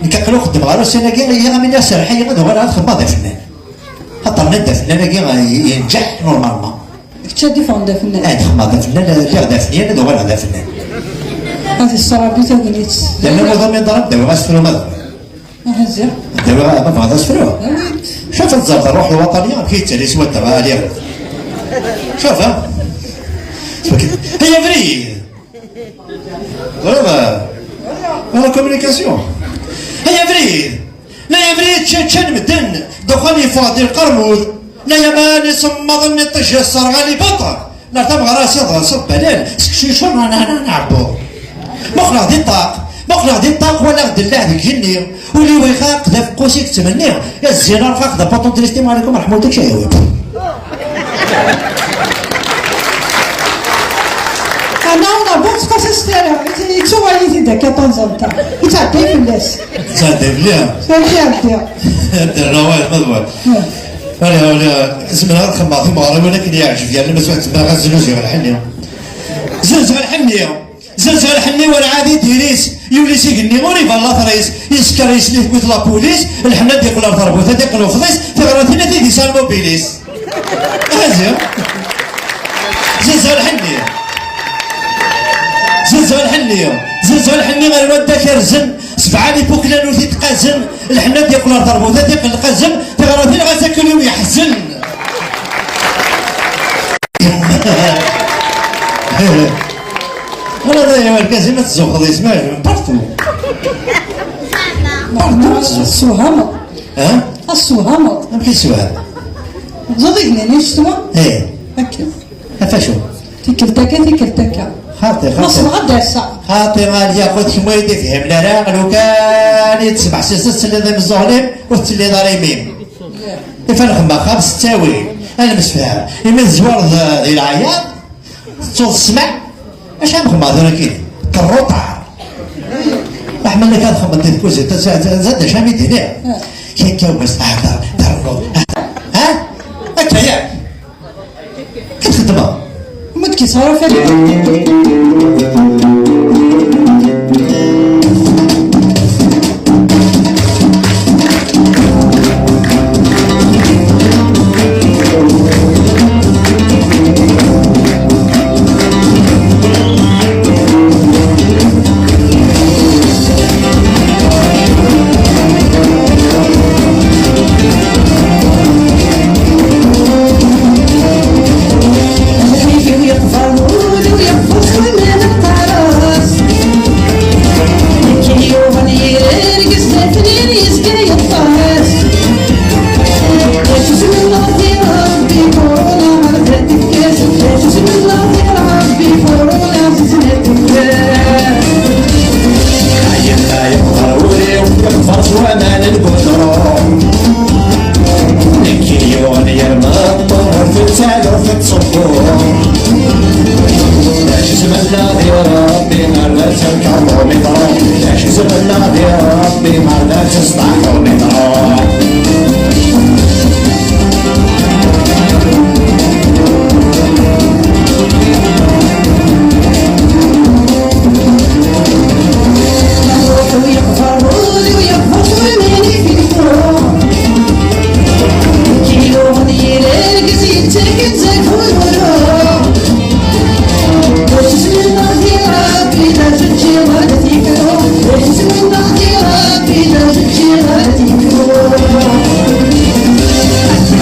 Nekk aql-i uxeddem ɣer ussan-agi, iɣ amini aserḥi ad uɣaleɣ ad xedmeɣ d afennan. Xaṭer nnan-d afennan-agi yenǧeḥ normalement. Kečč ad d-iffɣen d afennan. Ad xedmeɣ d afennan, lliɣ d afenyan, ad uɣaleɣ d afennan. Ad iṣṣer Ṛebbi tagnit. Yerna muḍan mi ḍran, dawiɣ asefru ma d. Aha, ziɣ. Dawiɣ, ma bɣiḍ asefru? Awi-d. Caf ad tẓerḍ ṛṛuḥ lwaṭani, amek i yettali s wadda, a Ɛli. Caf, ha? Ay abrid! Ẓriḍ, ah, la communication. Ay abrid! Nna ya abrid, ččan, ččan medden, ddexxan yeffeɣ-d i lqermud. Nna ya aman isemmaḍen n iṭij yesserɣal ibaṭer. Nar tameɣra s iḍ, s iḍ balal, seksu yecur, na, na, na, nɛebbuḍ. Muqleɣ di ṭṭaq, muqleɣ di ṭṭaq, walaɣ ddellaɛ deg igenni. Ul-iw ixaq, d afeqqus i yettmenni. Ya zzin arxaq, d apuṭu n tristim, ɛlikum rḥma ul-ik, cayawi. Ana ur abbuɣ ttqasas tara, yettuɣal-it-id akka tanẓamt-a. Yettɛedday fell-as. Yettɛedday fell-i? Fell-i ɛeddiɣ. Ad d-rreɣ wayeḍ ma d wayeḍ. Hmm. Wala, wala, zemreɣ ad xemmeɣ timeɣriwin akken yeɛǧeb yerna ma zemreɣ ad znuzuyeɣ lḥenni. Znuzuyeɣ lḥenni. Znuzuyeɣ lḥenni, werɛad i d-iris. Yuli s igenni, ur iban later-is. Yesker yesli-t-id lapulis. Lḥenni ad d-yeqqel ar terbut, ad d-yeqqel ufḍis. Tiɣratin ad t-id-isal lmubil-is. Aha ziɣ. Znuzuyeɣ lḥenni. Znuzuyeɣ lḥenni. Znuzuyeɣ lḥenni ɣer wadda kerzen. Sebɛa n ipuklan ur t-id-qazen. Lḥenni ad d-yeqqel ar terbut, ad d-yeqqel lqazem. Tiɣratin ɣas akk ul-iw yeḥzen. Wala d aya, argaz-im ad tzuxxeḍ, yesma partout. Partout ad tzuxxeḍ. Tessewhameḍ. Ha? Ad tessewhameḍ. Amek i tessewham? Tẓiḍ igenni-nni s ccetwa? Eh. Akken. Ɣef acu? Tikkelt akka, tikkelt akka. Xaṭi, xaṭi. Ma ṣebɣeɣ ad d-aseɣ. Xaṭi, a Ɛli, a xut, kemm ur yi-d-ifhimen ara, lukan i d-tesmeḥsiseḍ telliḍ imeẓẓuɣen-im, ur telliḍ ara imi-m. Ifa nxemm axxam s ttawil. Ad nemsefham. Imi tezwareḍ di lɛaya, tettuḍ ssmaɛ, acu am xemmeɣ tura kini? Qerruṭar. Aḥmal akka txemmeḍ di tkuzit, zad acu am i d-iniɣ. Kikka ubas, ahder, ternuḍ. Ha? Akka yak. Kif txeddmeḍ? Ma d-kiseɣ ara fell-i.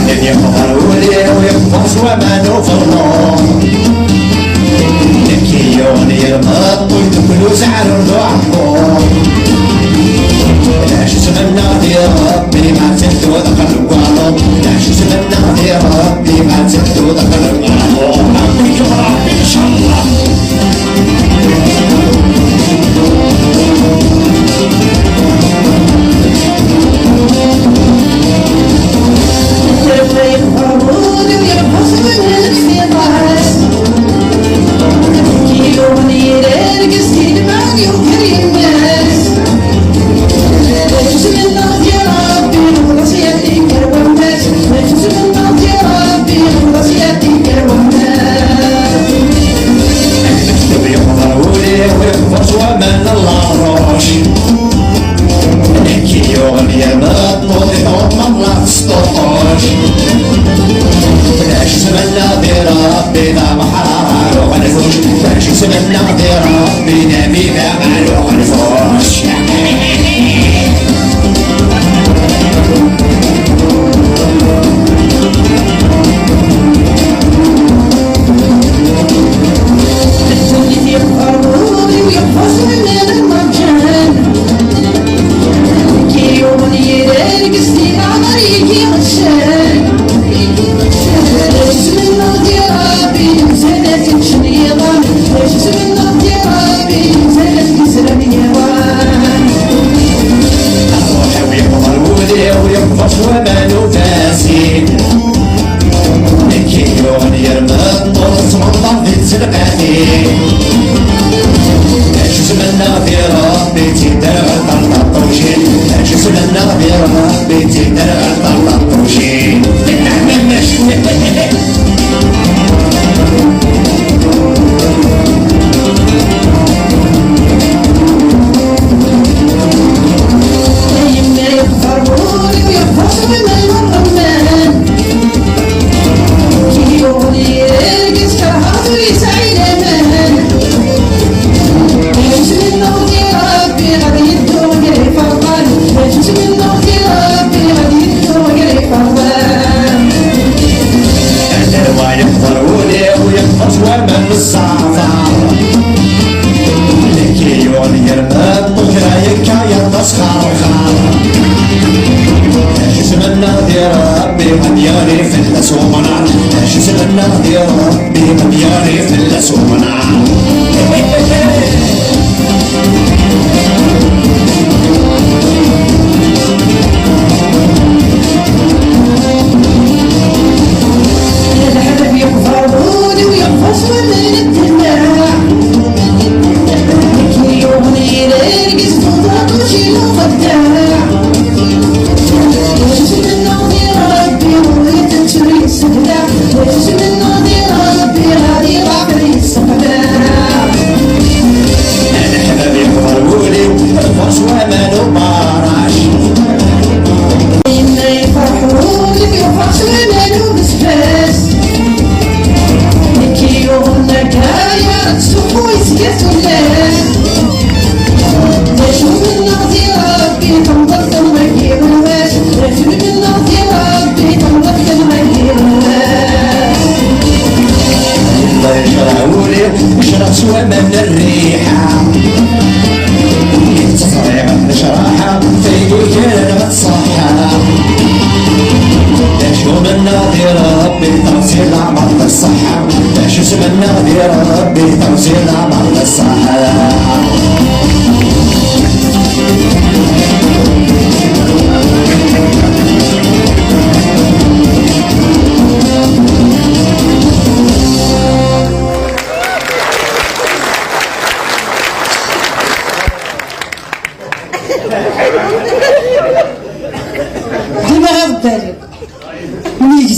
Ad yexḍer wul-iw, yexḍer s waman uferḍu. Nekk i yuɣen yelmeṭ, ur tewwel uzeɛrur d uɛebbuḍ. D acu tmennaɣ di Rebbi, ma teddu d aqerru n waluḍ? D acu tmennaɣ di Rebbi, ma teddu d aqerru n waluḍ? Rebbi yuɣ Rebbi, ncallah. Nekk i yuɣen yerna ṭṭuḍ iṭuṭ meṛṛa tesṭuṭuc. Lac isem-nneɣ di Ṛebbi d ameḥṛar ar uxenfuc. Lac isem-nneɣ di Ṛebbi d amida ar uxenfuc. Ṛṛuḥ-iw yeqḍer wul-iw, yeqḍes waman ufasin. Nekk i yuɣen yerna ṭṭuḍ ttmenṭaḍ di tzelqatin. Acu tmennaɣ di Ṛebbi, ttidder ɣer ṭerṭaṭucin. Acu tmennaɣ di Ṛebbi, ttidder ɣer ṭerṭaṭucin. Aderwa yeqḍer wul-iw, yeqḍes waman n zzɛafar. Nekk i yuɣen yerna ṭṭukra yekka yeṭṭes xerxar. Acu tmennaɣ di Ṛebbi, ad yaɣli fell-as umnar. Acu tmennaɣ di Ṛebbi, ad yaɣli fell-as umnar.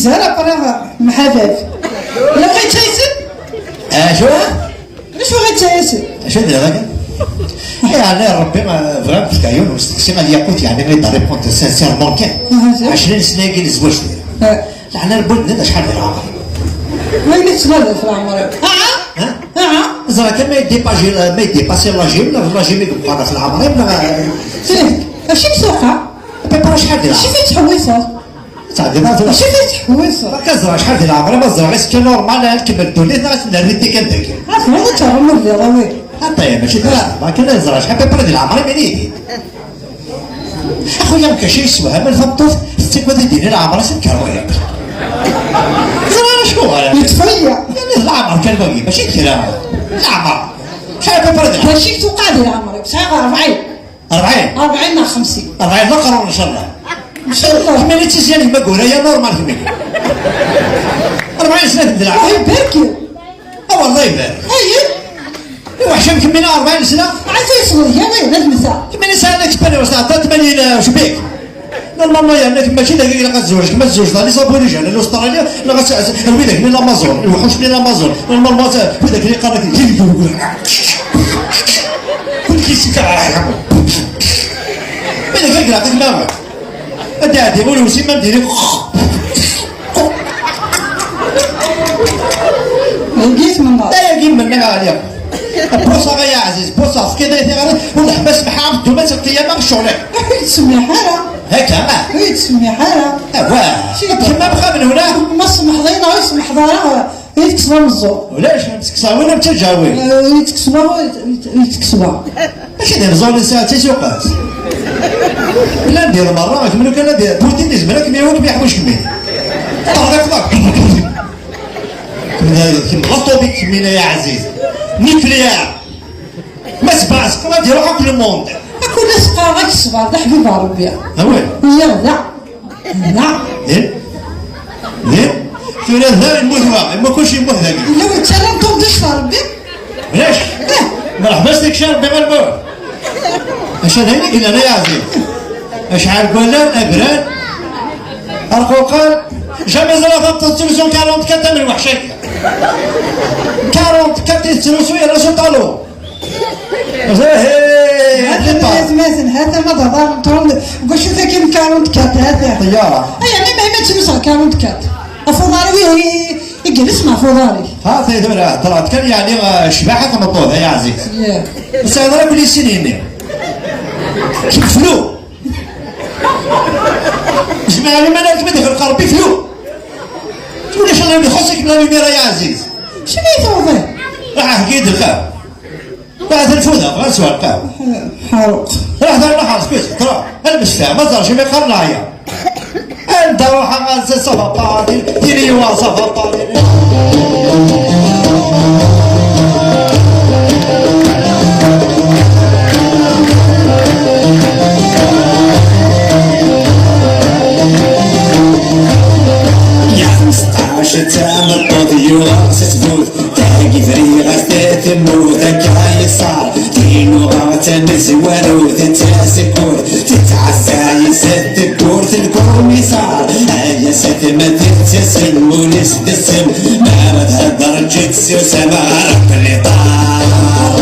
Zara qrib mḥadaf. Ilaq ad yettaysen? Acu? Acu ad yettaysen? Acu ad diriɣ akka? Yeɛni Rebbi, ma bɣiɣ ad fkeɣ yiwen usteqsi ad yaqut, yeɛni ad d-répondre sincèrement kan. Aha, zara. Ɛecrin sna-agi n zzwaǧ. Ah. Leɛna n wudem-nni d acḥal di leɛmer? Ma yella tettnadiḍ f leɛmer-iw. Ah! Ha? Ah! Ẓra kan ma yeddipaji, ma yeddipaji l'âge-iw, neɣ l'âge-im i yebqan ɣef leɛmer-im, neɣ... Ih, acu i k-tuqa? Apipaṛ acḥal di leɛmer? Acu i tettḥewwiseḍ? Tɛeddiḍ-aɣ tura. Acu i tettḥewwiseḍ? Akka ẓra acḥal di leɛmer-im, ad ẓreɣ est-ce que normal ad nkemmel ddunit neɣ ad nerr-it kan dagi. Ah, tebɣiḍ ad terrem ad d-iḍawi. Aṭaya, mačči d... Ah. Akken ad ẓreɣ acḥal apipaṛ di leɛmer-im, ini-yi-d. Axuya, nekk acu yessewhamen tameṭṭut tettaggad ad d-tini leɛmer-is d karwayeq. Ẓriɣ acuɣer. Yeṭṭef-iyi. Yeɛni d leɛmer kan wagi, mačči d kra. Leɛmer. Acḥal apipaṛ di leɛmer? Mačči tuqeɛ di leɛmer-iw, sɛiɣ rebɛin. Rebɛin? Rebɛin neɣ xemsin. Rebɛin d aqrur, ncallah. Ncallah. Kemmini d tizzya n yemma Guraya, normal kemmini. Rebɛin sna tebda leɛmer. Allah ibarek. Ah, wallah ibarek. Ayen? Iweḥc-am kemmini rebɛin sna? Ɛad yesleḍ yawi, d admeta. Kemmini sɛan l'expérience tɛedda tmanyin, eh, cbik. Normalement, yerna kemm mačči d agi ilaq ad tzewǧeḍ, kemm ad tzewǧeḍ ɣer les Aborigènes, l'Australie, neɣ ad tzewǧeḍ ar widak-nni l'Amazon, lewḥuc-nni l'Amazon. Normalement, widak-nni qqaren-ak, kul kis. Widak-agi ilaq ad imaɣen. Ad iɛeddi ul-iw simmal diri. Dagi tmennaḍ. Dagi mennaɣ ɛli. Buṣa ay aɛziz, buṣa, tefkiḍ-iyi tiɣri, ur neḥbas mḥa, dduma d lqiyama ccɣel-ik. Ur yettsemmiḥ ara. Akka, ah. Ur yettsemmiḥ ara. Awah. Kemm am xaben huna. Ma semḥeḍ-iyi neɣ ur semḥeḍ ara, i tekkseḍ ameẓẓuɣ. Ulac, am seksa win am ttaǧǧa win. Eh, i tekkes wa, i tekkes wa. Mačči d imeẓẓuɣen i tesɛa d tisuqas. Llan di lmerra, kemmel kan ad d-, Putin yezmer ad kem-yawi, ad kem-yeḥwiǧ kemmini. Ṭṭerḍiqeḍ akk. Kemm d, kemm d l'atomik, kemmini ya ɛziz. Nucléaire. Ma sebɛa seqqa ad iruḥ akk le monde. Akk ula seqqareɣ-ak ṣṣber, d aḥbib n Rebbi. Awal. Lliɣ da. Da. Din? Din? Tura da yemmut wa, yemmut kulci yemmut dagi. Yella wi yettarran ṭum d ccfer Rebbi? Ulac? Eh. Mreḥba s tikci Rebbi ɣer lmut. Acu d ayen i yellan ay aɛziz? Acḥal n wallan, agran, arquqan, jamais ẓriɣ tameṭṭut tettrusu quarante-quatre am lweḥc-agi. Quarante-quatre i tettrusu yerna s uṭalu. Hatan d atmaten, hatan ma d-hḍaren ṭum, deg wacu tagi n quarante-quatre, hatan. Ṭṭeyyara. Ay, ɛni ma, ma ttrusuɣ quarante-quatre? Ɣef uḍar-iw i, i, i yelsan ɣef uḍar-ik. Ha, tay tura, heddreɣ-d kan, yeɛni, eh, ccbaḥa tmeṭṭut, ay aɛziz. Yeah. Ur tesɛiḍ ara akk les signes-nni. Kemm flu. Jmeɛ liman-ik ma d-ixelq Rebbi flu. Ulac ayen ixuṣṣ-ik la lumière, ay aɛziz. Acimi i tewḍiḍ? Raḥ, heggi-d lqahwa. Raḥ, tenfuda, bɣa neswa lqahwa. Ḥaruq. Raḥ, d ayen xas, kut, tṛuḥ. Ad mecfeɣ, ma ẓer acimi qqaren ɛya. Anda ruḥeɣ, ça va pas, tini-yi wa, ça va pas. Ya xmesṭac d tameṭṭut yuɣ s ttbut, tagi friɣ-as temmut akka yeṣṣar. Tinuɣa d tamezwarut d tasekkurt, tettɛassa yes-s tewwurt lkumiṣar. Ay asatma tettasem ul-is d ssem, ma ara thedder ǧǧet susam ɣer aqliṭar.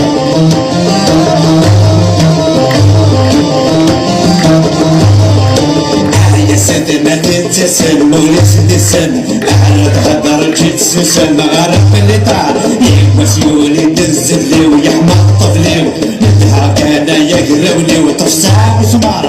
Ay asatma tettasem ul-is d ssem, ma ara thedder ǧǧet susam ɣer aqliṭar. Yiwwas yuli-d zzebli-w yeḥma ṭṭebli-w. Nedheɣ kan ay agraw-iw, ṭṭef sɛa usmar.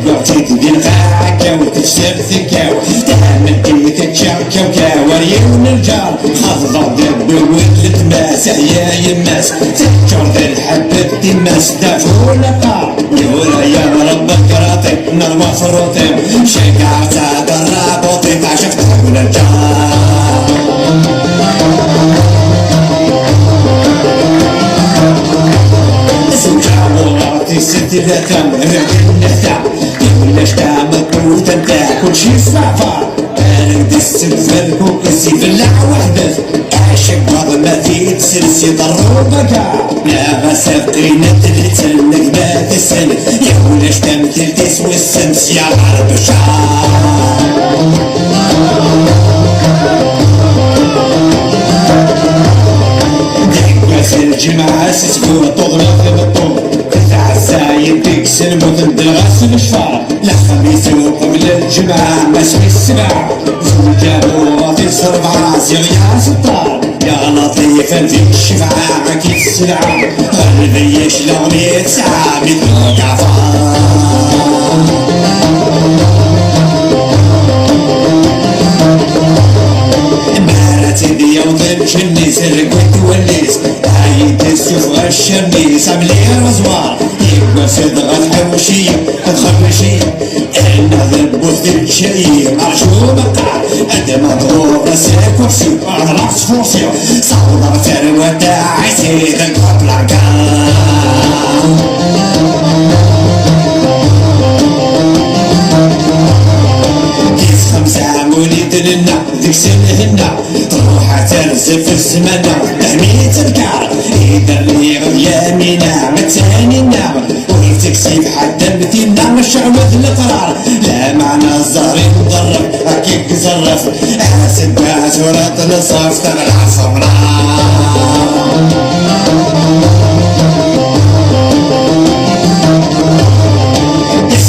Wwiɣ-tt-id di lqaɛa-kaw, tečča tekkaw. Tameddit ččiɣ kawkaw ar yiwen lǧar. Xaḍbeɣ deg wawal letma-s, teḥya yemma-s. Teččur d lḥebb d timma-s, dafu lqar. Yura-yaɣ Rebbi kraṭi, nerwa ferruṭi. Ceggeɣ-tt ad rrabuṭi, teɛceq tḥewwel lǧar. Zewǧeɣ ɣur-s tis tlata, rriɣ nnehta. Ulac tameṭṭut am ta, kulci s leɛfar. Arem d ssebba lkukes ibellaɛ weḥd-s. Aceggeḍ ma t-id-sers iḍerru baga. Neɣ asafqi n tlitt n gma tessen. Ya ulac tamtilt-is wissen sya ɣer Beccar. Lecfar, lexmis uqbel lǧemɛa, mačči ssebɛa. Zewǧ abuɣa fi ṣṣerba, ziɣ ya ẓeṭṭar. Ya Laṭif, anti ccebɛa, aki sselɛa. Ɣleb-iyi cclaɣem i tesɛa, mi tebɣa Ǧaɛfar. Mi ara tt-id-yaweḍ lǧenn-is, rgwi-t wallen-is. Ɛyid issufeɣ accaren-is, amli aẓwar. Yewwas dɣa tḥewci-yi, txerrec-iyi. Inna d bu tečča-yi, arju meqqar. Ad d-maḍ ɣur-s akersi, ɣer sfursi. Sawḍeɣ tarwa taɛisi deg ṭlaqan. Yesxemsa wulid nenna, deg-s lhenna. Truḥ ad terzef zzmana, tehmi tedkar. Iderriɣ d Yamina, ma d Taninna. Ur teksib ḥedd am tinna, ccɣel d leqrar. Lameɛna zzher imḍerref, akka i izerref. Asebba tura tneṣṣaf, teɣleq ṣumra.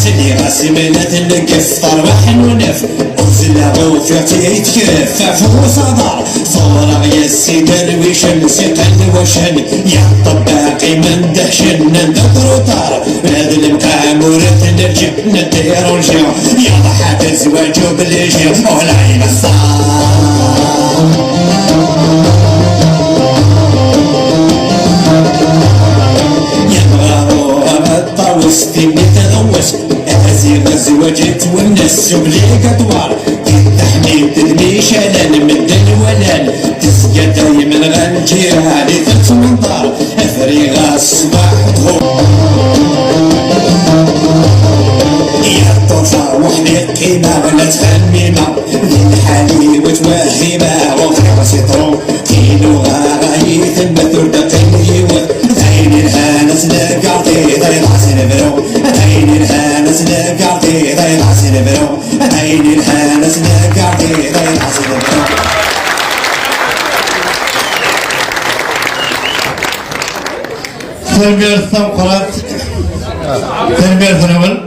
Sliɣ-as imla tneggef, terbeḥ n unef. Uzzleɣ ufiɣ-tt tekref ɣef usaḍar. Ẓewreɣ yes-s iderwicen s iqelwacen, ya ṭṭebba qqimen dehcen anda truṭar. Ula d lemqam ur t-nerǧi, neddiruǧi, yeḍḥa-d zzwaǧ obligé, ula ineṣṣa. Yebɣa uɣaɣ ṭawes, timmi tɣewwes. Ziɣ zzwaǧ yettwennes s obligatoire. Di Taḥmit d Micalan medden walan. Tezga daymen ɣer lǧiran i tettmenṭar. Afriɣ-as ṣṣbeḥ ṭhur. Yal ṭṭufa weḥd-i qqimeɣ la ttxemmimeɣ. Di lḥal-iw ttwehhimeɣ ur bɣiɣ ṣitṛu. Tiluɣa ɣayi temmet ur d-qqim yiwet. D ayen ilhan ad s-neggardi, d ayen ɣas nebru. D ayen ilhan ad s-neggardi, d ayen ɣas nebru. D ayen ilhan ad s-neggardi, d ayen ɣas nebru. Tanemmirt tameqqrant. Tanemmirt-nwen.